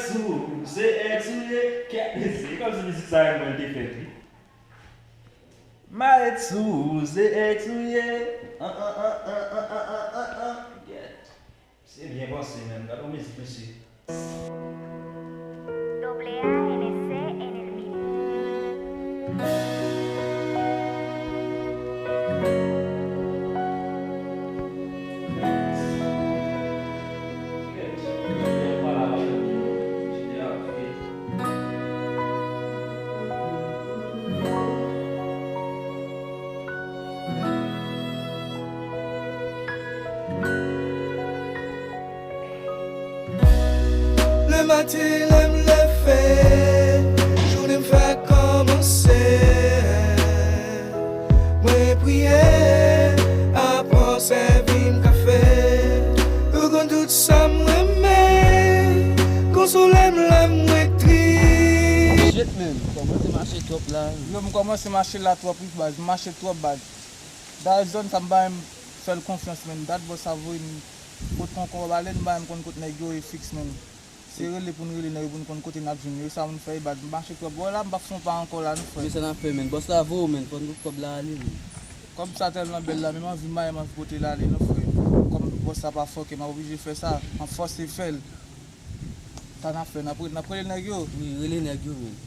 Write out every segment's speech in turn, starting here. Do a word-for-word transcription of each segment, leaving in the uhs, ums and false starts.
Sou, se ex ou ye. Kèt mesye, e kòmsi mizik sa yo mwen te fèt wi. Maret sou, se ex ou ye. An, an, an. Kèt. Se byen panse menm, gade yon mizik mesye. Doble A, N S C, N L B. Lè maten lè m leve, jounen m fèk kòmanse. Mwen priye, apre w sèvi m kafe. Ou konn tout sa m renmen, konsole m lè mwen tris. Shit, man, kòmanse mache twòp la. Yo, m kòmanse mache la twòp wi, baz. M mache twòp, baz. Dayè zòn sa m pa menm fè l konfyans, man. Dat bòs sa voye n kot konkò bale, n pa menm konn kot nèg yo ye fiks, man. Se rele pou n rele nèg yo pou n konn kote n ap jwenn yo. E sa moun fè e bat. M mache twòp. Bò la, m p ap fè yon pa ankò la, non, frè. Men sa n ap fè, men. Bòs la voye w, men. Fò n gon kòb la ale, men. Kòb sa tèlman bèl la, men m anvi maye, m anvi pote l ale, non, frè. Kòm bòs sa pa fòkè, m ap oblije fè sa. M ap fòse fè l. Sa n ap fè? N ap re-, n ap rele nèg yo? Wi, rele nèg yo, men.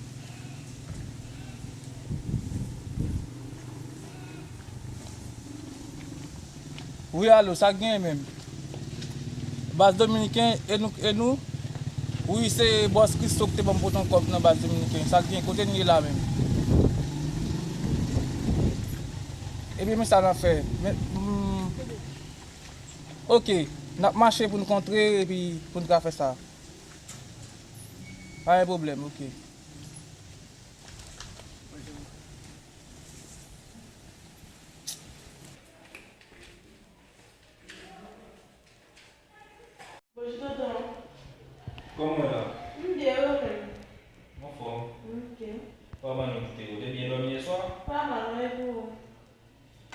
Wi, alo, sa k genyen menm? Baz Dominiken, e nou, e nou? Wi, se bòs Christo ki te ban m pote yon kòb nan baz Dominiken. Sa k genyen? Kote n ye la menm? Ebyen, men sa n ap fè. Men, hmm, oke, n ap mache pou n kontre epi pou n ka fè sa. Pa gen pwoblèm, oke. Bonjou, tonton. Kòman w la? M byen, e ou menm? M anfòm. Ok. Kòman nou kite? Ou te byen dòmi yè swa? Pa mal, non, e pou ou?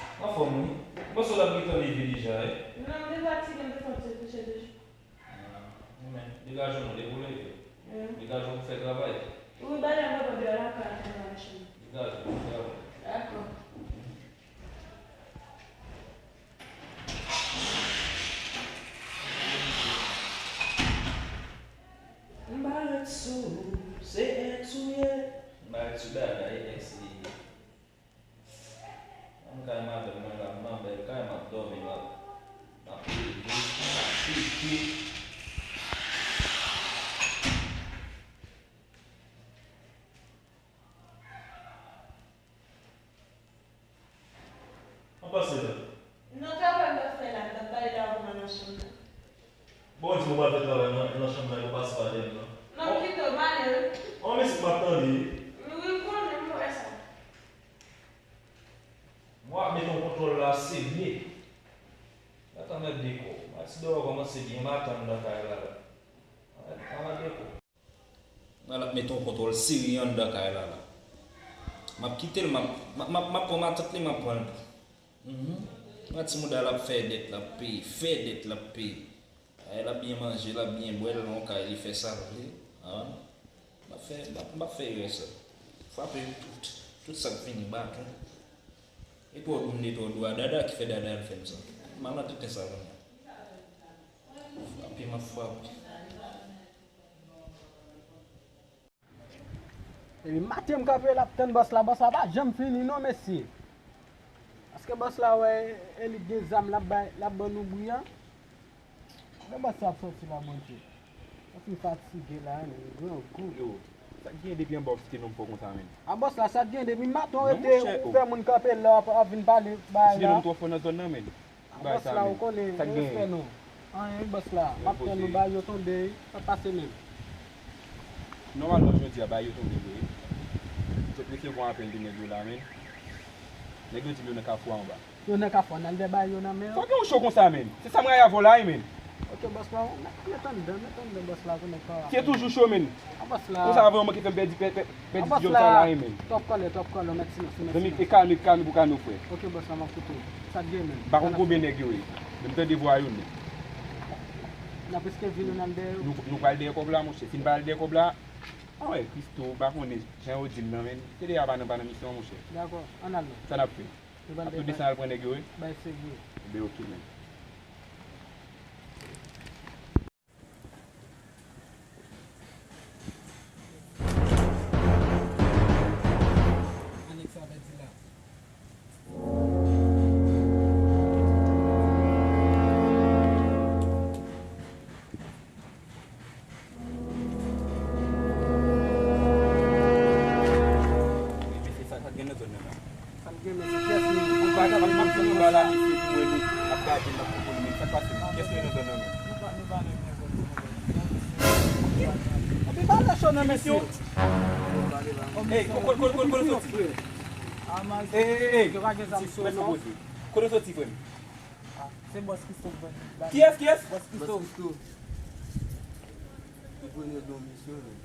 M anfòm, wi. M panse w t ap gentan leve deja, wi. Non, m te fatige, m te fè yon ti kouche deja. Ah, men, degaje w non, depi w leve. Wi. Degaje w pou fè travay. Wi, bagay mwen pran deyò lakay, fè nan machin. Degaje w, degaje w. Dakò. M pa ret sou, se ex ou ye. M pa ret sou dada, e ex li ye. Nan kay madanm mwen la, m nan bèl kay, m ap dòmi, m ap, m ap leve, m ap tcheke. An pase la. Non, travay m t ap fè la, m t ap pale la pou m al nan chanm nan. Bon, di m ou pral fè travay nan, nan chanm nan, ou pase pa dèyè m nan. Non, m kite w, m ale, wi. An, men si m ap tande. Wi, m konnen, m wè sa. Mwen ap mete yon kontwòl la serye. Gade anmède kò. Mati dèyè w kòmanse byen maten anndan kay la la. Anmède, anmède kò. Mwen ap mete yon kontwòl serye anndan kay la la. M ap kite l, m ap, m ap, m ap, m ap pran matant li, m ap pran l tou. Mhm. Mati mouda l ap fè dèt, l ap peye, fè dèt, l ap peye. Ay, l ap byen manje, l ap byen bwè, l nan yon kay, li fè sa l vle. Ah, m ap fè, m ap, m ap fè erè sa. Frape tout, tout sa k vini, baton. Epi w di m netwè w dwa dada ki fè dada al fè m sa. M al nan tenten sa kounye a. Frape, m ap frape. Epi maten m kanpe, l ap tann bòs la. Bòs la pa janm fini non, mesye. Paske bòs la wè Elik gen zam, l ap bay, l ap ban nou bri a. Lè bòs la ap sòti la, Bondye. Mwen fin fatige la, men grangou. Yo, sa k genyen depi anba w kite non m fò konsa, men? A bòs la, sa k genyen depi maten w rete, ou fè moun kanpe la, w ap vin pale bagay la. Kite non m twò fò nan zòn nan, men. Bòs la, ou konnen, respè nou. Anyen, bòs la, m ap tann nou, bay yo tonbe, pa pase menm. Nòmalman, jodi a, bay yo tonbe vre. M sot resevwa apèl de nèg yo la, men. Nèg yo di m yo nan kafou a anba. Yo nan kafou a, n al dèbay yo nan men yo. Fòk yo cho konsa, men. Se sa m rayi avè w la, wi, men. Ok, bòs la, met anndan, met anndan, bòs la, pou nèg pa. Se toujou cho, men. A bòs la. Konsa, avè w manke fè m pèdi, pè-, pè-, pèdi ti djòb sa la, wi, men. Twòp kòlè, twòp kòlè, w mèt silans, w mèt silans. Zanmi, e kalme, kalme pou kalme, frè. Ok, bòs la, m ap koute w. Sa k gen menm? M pa konn konbyen nèg yo ye. Men m tande vwa yo nèt. N ap riske vi nou, n al dèyè yo. Nou, nou pral dèyè kòb la, monchè. Si n pa al dèyè kòb la, anwè, Christo, m pa konnen, jan yo di l nan, men, se deja pa nan, pa nan misyon, monchè. Dakò, ann al non. Sa n ap fè? Nou pral ap tou desann al pran nèg yo, wi? Bay serye. Ebyen, oke, men. Alex a pèdi la. Mesye, sa, sa k gen nan zòn nan la? Sa k gen, mesye? Kiyès li ye? Ou pa ka, pa, pa fè nou ba la, mesye, pou mwen, nou ap gade, n ap konprann, men sa k pase, men kiyès li nan zòn nan, men? Nou pa, nou pa nan zòn nan. Epi pa nan cho nan, mesye. Ey, ko-, ko-, ko-, ko-, kote w soti? Ey, ey, ey. Yo pa gen zam sou yo, non. Kote w soti, frè m? Ah, se bòs Christo k ban m. Kiyès, kiyès? Bòs Christo. Bòs Christo. Li premye don misyon, men.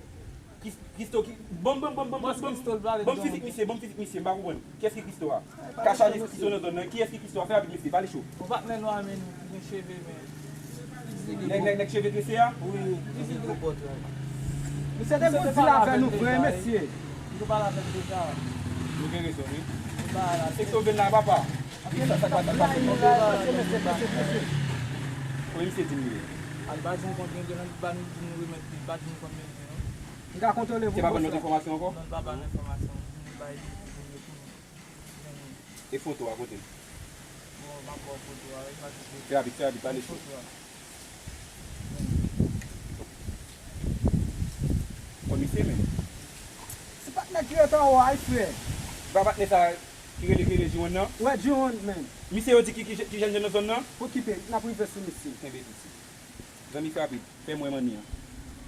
Kris-, Christo ki, ban m, ban m, ban m, ban m, ban m, ban m fizik misye, ban m fizik misye, m pa konprann. Kiyès ki Christo a? Ka chaje Christo nan zòn nan. Kiyès ki Christo a? Fè rapid, mesye, pale cho. Yon patnè nwa, men, ki gen cheve, men. Nèg, nèg, nèg cheve trese a? Wi, wi. Misye te konn di l avè nou vre, mesye. Nou te pale avè l deja. Nou gen rezon, wi. Nou pale avè l. Se Christo vin la, papa. Sa, sa, sa, sa, sa. Premye misye di m li ye. Al pa di m konbyen de lan, li ba nou, di nou remèt li, li pa di m konbyen de lan. Li ka kontwole pou bòs la. Se pa ban nou enfòmasyon ankò? Non, li pa ban nou enfòmasyon. Li di nou bay li pou nou, pou nou. E foto a, kote l? Bon, m ap ba w foto a, wi, pa de pwoblèm. Fè rapid, fè rapid, pale cho. Foto a. Komisè, men. Se patnè ki ret anwo a, wi, frè. Pa patnè sa ki rele, ki rele Jiwonn nan? Wè, Jiwonn, men. Misye yo di ki, ki, ki jèn jèn nan zòn nan? Okipe, n ap rive sou misye. Kenbe piti. Zanmi, fè rapid. Fè m wè manmi an.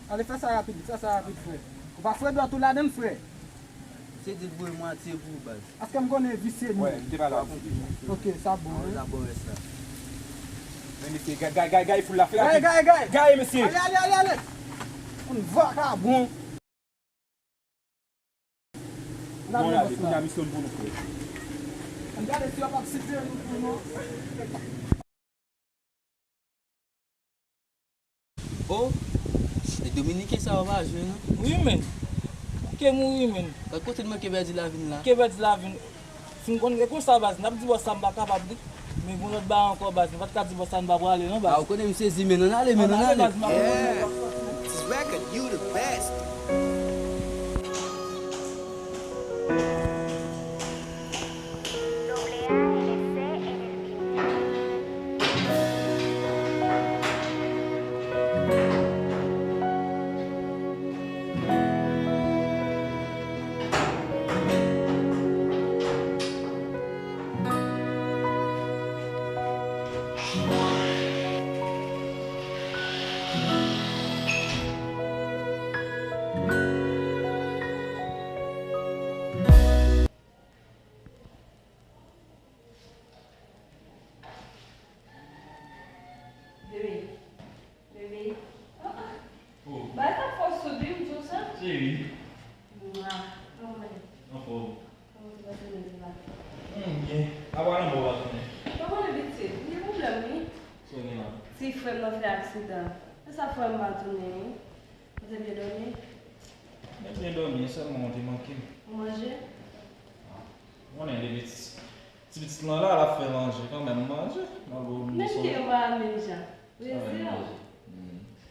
Ale, fè sa rapid, fè sa rapid, frè. Ou pa fre dwèt ou ladann, frè. Se di l voye mwatye pou ou, baz. Paske m konnen visye li ye. Wè, m te pale avè w. Ok, sa bon, wi. An, sa bon, rès la. Men mesye, gay, gay, gay, gay, foul la, fè rapid. Gay, gay, gay. Gay, mesye. Ale, ale, ale, ale. Yon vakabon. Bon, n ale, kounye a misyon pou nou, frè. Ann gade si yo p ap site nou tou, non. Oh, nèg dominiken sa yo pa jwe, non. Wi, men. Ke mouri, men. Gad kote n manke pèdi lavi n la. Ke pèdi lavi n. Si m konn gen konsa, baz, n ap di bòs sa m pa kapab, wi. Men gon lòt bagay ankò, baz. Nou pa t ka di bòs sa n pa prale, non, baz. Ah, ou konnen m sezi, men ann ale, men ann ale. Ann ale, baz, m ap... Yeah. This record, you the best. Bebe, bebe. Oh, oh. Bagay sa fò sou di m tou sa. Cheri. Mwa. Kòman w ye? Anfòm. Kòman se pase jodi la? Hmm, byen. Apa w la, bon, w pa tounen? Kòman w ye, pitit? M gen pwoblèm, wi. Sa w gen la? Ti frè m nan fè aksidan. Se sa fè m pa tounen, wi. Ou te byen dòmi? Mwen byen dòmi, sèlman w te manke m. Ou manje? Ah, ou konnen depi ti, ti pitit lan la, l ap fè manje kanmenm, manje. Malgre w oblije. Menm ke yo pa menm jan. Rezi an.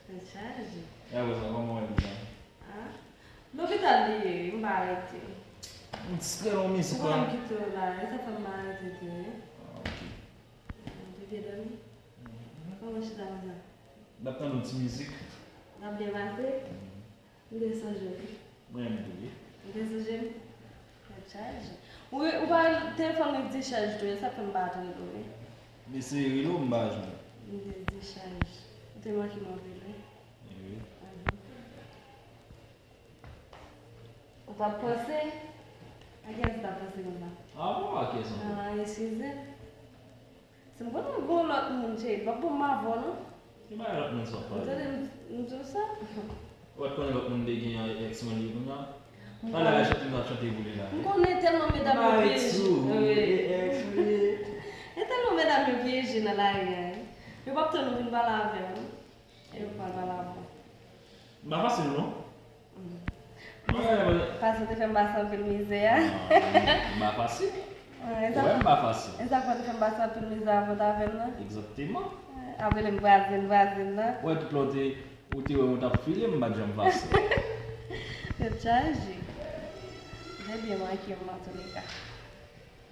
Tèt chaje. E apre sa, kòman w ye deja? Ah. Lopital li ye, m pa rete. M distrè nan mizik la. Ou konnen m kite w la, e sa fè m pa rete tou, wi. Ah, ok. Ou te byen dòmi? Mhm. Kòman chita konsa? N ap tande yon ti mizik. N ap byen pase? Mhm. M te sonje w wi. Mwen menm tou wi. Ou te sonje m? Tèt chaje. Ou, ou pa, telefòn mwen dichaj tou, e sa fè m pa t rele w wi. M eseye rele w, m pa jwenn ou. M te dichaj. Ou te manke m anpil wi. Wi. Mhm. Ou t ap panse? A kiyès ou t ap panse konsa? Ah bon, a kiyès ankò? Ah, eskize m. Si m konnen gon lòt moun, cheri, pa pou m avè w non. Ki bagay lòt moun sa w ap pale? Ou tande m, m di w sa? Ou pa t konnen lòt moun te gen yon ex mwen li ye kounye a? Talè a chante m t ap chante pou li la. M konnen tèlman medam yo pyeje. Wi. E tèlman medam yo pyeje nan lari a wi. Yo p ap tann ou vin pale avè m. Yo pral mal avè w. M pa fasil, non. Paske w te fè m pase anpil mizè a. M pa fasil. Wè, m pa fasil. E sa k fè w te fè m pase anpil mizè avè w t avè m nan? Egzakteman. Ap rele m vwazin, vwazin nan. Wè, tout lè w te, ou te wè mwen t ap file, m pa t janm fasil. Tèt chaje. Ou te byen manke m, antouleka.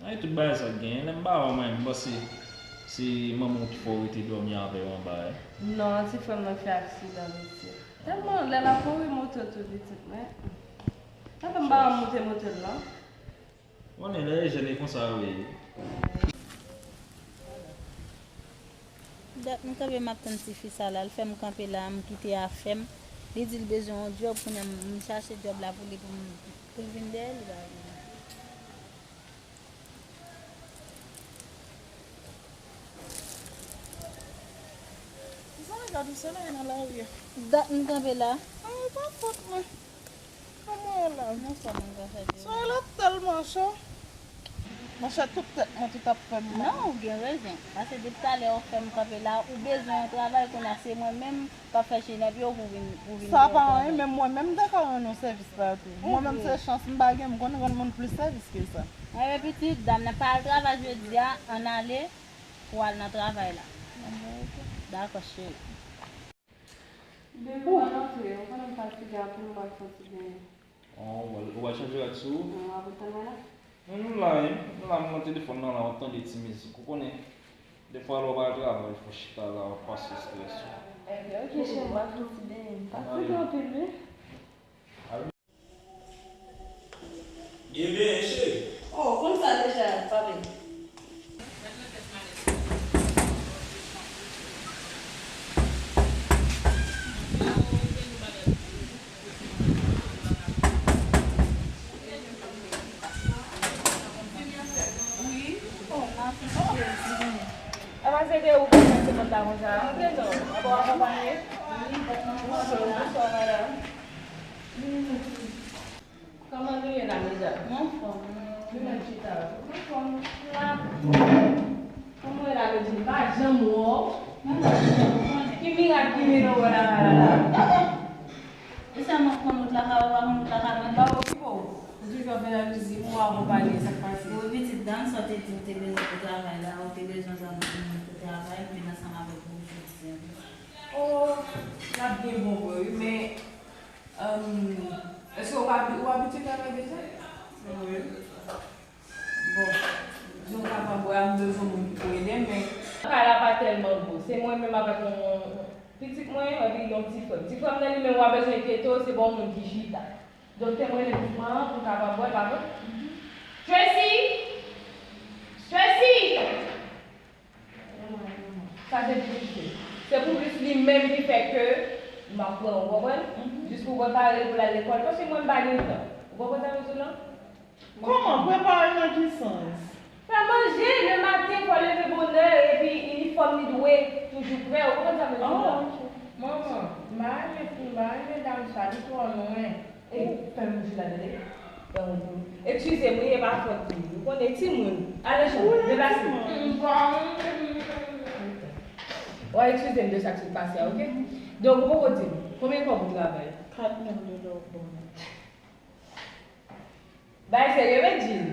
Ay, tout bagay sa k genyen, lè m pa wè w, mwen, m panse se manman w ki fè w rete dòmi avè yo anba a. Non, ti frè m nan fè aksidan, mesye. Tèlman lè l ap kouri moto tou pitit mwen. Sa fè m pa wè moute moto l non. Konnen lè jèn e konsa yo ye. Dat m kanpe m ap tann tifi sa la, l fè m kanpe la, m kite afè m. Li di l bezwen yon djòb, kounye a m, m chache djòb la pou li pou m, pou l vin dèyè, li pa vini. Zanmi, gad yon solèy nan lari a. Dat m kanpe la. Ay, pa fòt mwen. Kòman w la? Anfòm, anfòm, sa fè de. Solèy la tèlman cho. Monchè, tout tèt mwen tout ap fè m mal. Non, ou gen rezon. Paske depi talè ou fè m kanpe la, ou bezwen yon travay, kounye a se mwen menm k ap fè chenèp yo pou vin, pou vin fè travay. Sa pa anyen, men mwen menm m ta ka rann yon sèvis la tou. Mwen menm se chans m pa gen, m konn rann moun plis sèvis ke sa. Anyen pitit, dam nan pa al travay jodi a, ann ale pou al nan travay la. Dakò, cheri. Bebe, w al antre, ou konnen m fatige anpil, m pral fè yon ti benyen. Oh, ou al, ou al chanje rad sou ou? Wi, w ap ret tann mwen la? Non, nou la, wi. Nou la, m nan telefòn nan la, w ap tande ti mizik. Ou konnen, defwa lè w pa al travay, fò w chita la, w ap pase estrès ou. Ebyen, oke, cheri, m pral fè yon ti benyen. M fatige anpil, wi. Byen benyen, cheri. Oh, ou konn sa deja, pa vle. Wi. Oh, m ap fè sa. Apa se te ou ki fè se konn ta konsa? Antre non. Apa w akonpanye? Wi, bonswa, bonswa, madanm. Kòman nou ye la, medam? M anfòm. Nou menm chita. M anfòm. La. Kòman w ye la, Medjine? M pa janm wè w. Ki mirak ki mennen w lakay la la? E sa m ap konn wout lakay ou, pa konn wout lakay mwen? M pa okipe w. Ou toujou ap vin nan mizik, ou akonpanye, sa k pase? Wi, pitit dam, sa w te di w te bezwen pou travay la, ou te bezwen zanmi pou travay, m vin ansanm avèk ou jodi a. Oh, l ap byen bon vre, wi, men Èske ou abi-, ou abitye travay deja? Wi. Bon, di w kapab wè a, m bezwen moun ki pou ede m, men. Kay la pa tèlman gwo. Se mwen menm avèk yon pitit mwen, epi yon ti frè m. Ti frè m nan li menm, w a bezwen enkyete w, se pa yon moun ki chita. Doktè m rele pitit mwen an pou l kapab wè, pa vre? Tracy! Tracy! Sa se pou plis li. Se pou plis li menm ki fè ke m ap pran, ou konprann? Jis pou prepare l pou l al lekòl. Paske mwen m pa gen tan. Ou konprann sa m di w lan? Kòman? Prepare nan ki sans? Fè manje, le maten, fò leve bonè, epi inifòm li dwe toujou prè. Ou konprann sa m di w lan? Oh, ok. Manman, m pa renmen fi, m pa renmen dam sa, li twò nwè. Ey, fè m bouch la, tande. Fè m bouch. Eskize m, wi, e pa fòt li. Ou konnen timoun. Ale, Jean, deplase. Bon, eskize m de sa k sot pase a, oke? Donk, ou poko di m, konbyen kòb ou travay? Kat mil dola w ban mwen. Bay serye, wi, Jean.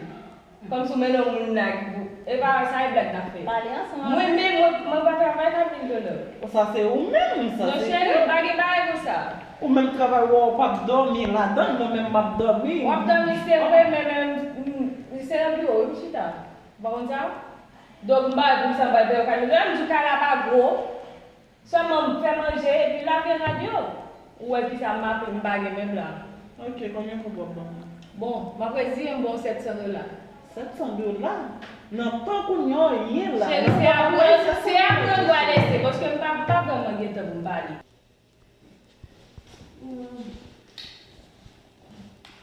Kòmsi w mennen yon moun la ki pou, e pa sa, e blag n ap fè. Pale ansanm. Mwen menm, mwen, mwen pa travay nan mil dola. Sa se ou menm, sa se ou menm. Non, cheri, pa gen bagay konsa. Ou menm travay, w p ap dòmi ladan l, mwen menm m ap dòmi. W ap dòmi, se vre, men, men, m, se nan biwo wi m chita. Ou pa konn sa? Donk, m pa wè pou sa m pral peye w kat mil dola, m di w kay la pa gwo. Sèlman m fè manje epi lave rad yo. Ou wè kisa m ape m pa gen menm la. Ok, konbyen kòb w ap ban mwen? Bon, m ap rezire m ba w sèt san dola. Sèt san dola? Nan tan kounye a w ye la. Cheri, se apre, se apre w dwe lese, paske m pa, m pa vrèman gen tan pou m pale.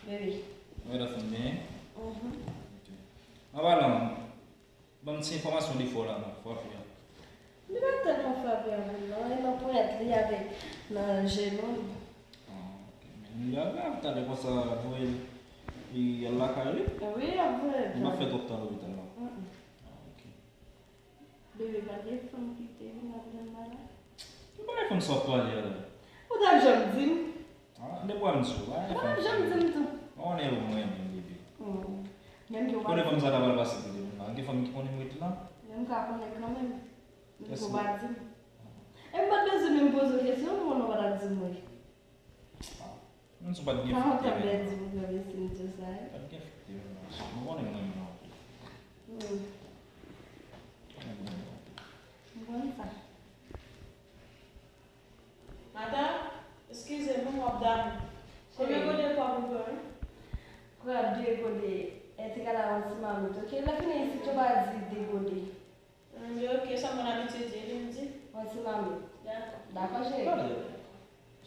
Bebe. Mwen nan fanmi. Mhm. Ok. An palan, ban m ti enfòmasyon li fè w la non, frape a. Li pa tèlman frape avè m non, e nan ponyèt li avèk nan jenou l. Ah, ok. Men nou la grav talè konsa, nou wè li al lakay li? Wi, ap voye. Li pa fè twòp tan lopital non? Mm, mm. Ah, ok. Bebe, pa gen fanm ki te vin ap jwenn la la? Li pa Konn sa w prale a la. Ou t ap janm di m. Ah, depi w ap di w, pa gen fanm. Ou t ap janm di m tou. Mwen konnen ou renmen m, bebe. Hmm. Menm ke w pa. Konnen fanm sa ta pral pase pou de moun. Gen fanm ki konnen m ret la. Men m ka konnen kanmenm. Menm ke w pa di m. E m pa t bezwen menm poze w kesyon, m konnen w pa t ap di m wi. Ah, menm si w pa t gen fòk te renmen m. Pa t gen fòk te renmen m. Hmm. M konn sa. Madanm, eskize m, w ap dam. Konbyen gode pou w ap pran? Pran de gode, egal a yon ti mamit, oke? Lè fini isit, yo pa di de gode. Hmm, oke, sa m konn abitye di, epi m di. Yon ti mamit. Dakò. Dakò, cheri? Tande,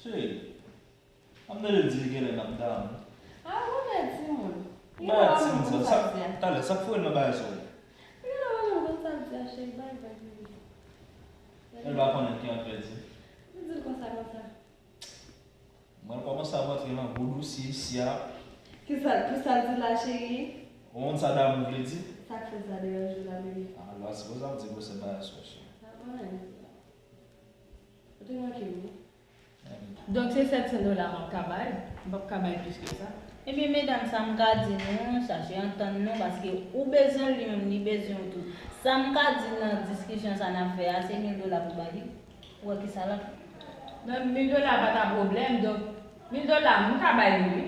cheri. Ap mande l di genlè n ap dam. Ah, ou wè timoun. Ou pa wè timoun sa, sa, talè, sa k foure l nan bagay sa yo? Ou genlè wè m konn sa m di a, cheri, bay vag li. Èl pa konnen ki antre di. Ou di l konsa, konsa. Mwen kòmanse ap antre nan gwo dosye isi a. Kisa, pou sa l di la, cheri? Ou konn sa damou vle di? Sa k fè sa deranje w la, bebe? Ah, lè a sipoze ap di gwo sèl bagay sa, cheri. Sa pa anyen. Ou te manke m wi. Donk, se sèt san dola m ap ka bay. M p ap ka bay plis ke sa. Ebyen, medam, sa m ka di nou, chache antann nou, paske ou bezwen l, li menm, li bezwen w tou. Sa m ka di nan diskisyon sa n ap fè a, se mil dola pou bay li. Ou wè kisa l ap. Non, mil dola pa ta pwoblèm, donk, mil dola, m ka bay li, wi.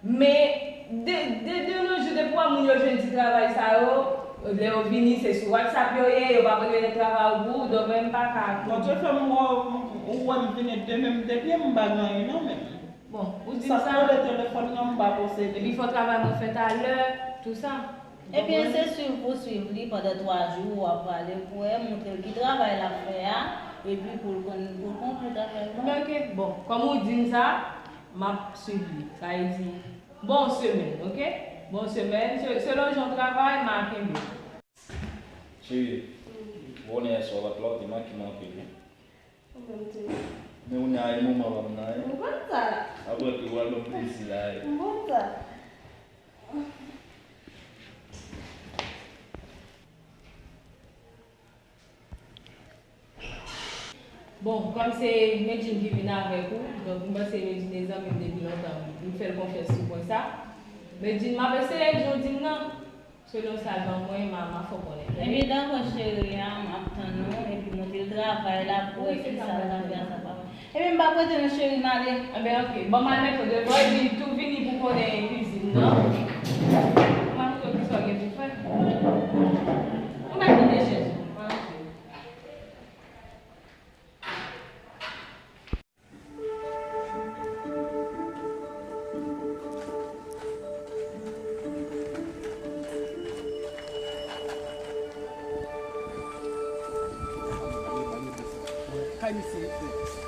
Men, de, de, de nos jours, depi w wè moun yo jwenn ti travay sa yo, lè yo vini, se sou WhatsApp yo ye, yo p ap regle travay ou pou ou, donk mwen m pa ka. Bondye fè m wè w, ou wè m vin ede, men m depye m pa gen anyen non men. Bon, ou di m sa. Sa k rele telefòn nan, m pa posede. Epi fò travay mwen fè talè, tou sa. Ebyen, se swiv pou swiv li pandan twa jou, w ap prale pou wè, montre l ki travay l ap fè a, epi pou l konn, pou l konkli travay la. Men oke, bon, kòm ou di m sa, m ap swiv li. Sa vle di, bon semèn, oke? Bon semèn, se, selon jan w travay, m a kenbe. Cheri, ou konnen yèswa w pa t la, ou te manke m anpil, wi. Ou menm tou. Men ou nan yon moman w ap nan, wi. M konn sa. Apre tou, w al ban m plezi la, wi. M konn sa. Bon, kòm se Medjine ki vin avèk ou, donk m panse Medjine se zanmi m depi lontan, m fè l konfyans sou pwen sa. Medjine, m ap eseye jan w di m nan. Selon sa l ban mwen, m a, m a fè w konnen. Ebyen, dakò, cheri a, m ap tann ou, epi montre l travay la pou wè kisa l ka fè a sa pa. Ebyen, m p ap rete non, cheri, m ale. Ebyen, oke. Bon, m al mete w devan, epi tou vini pou konnen kwizin nan. M ap montre w kisa w gen pou fè. Ou mèt kite chèz ou, m ap montre w. Kay misye, frè.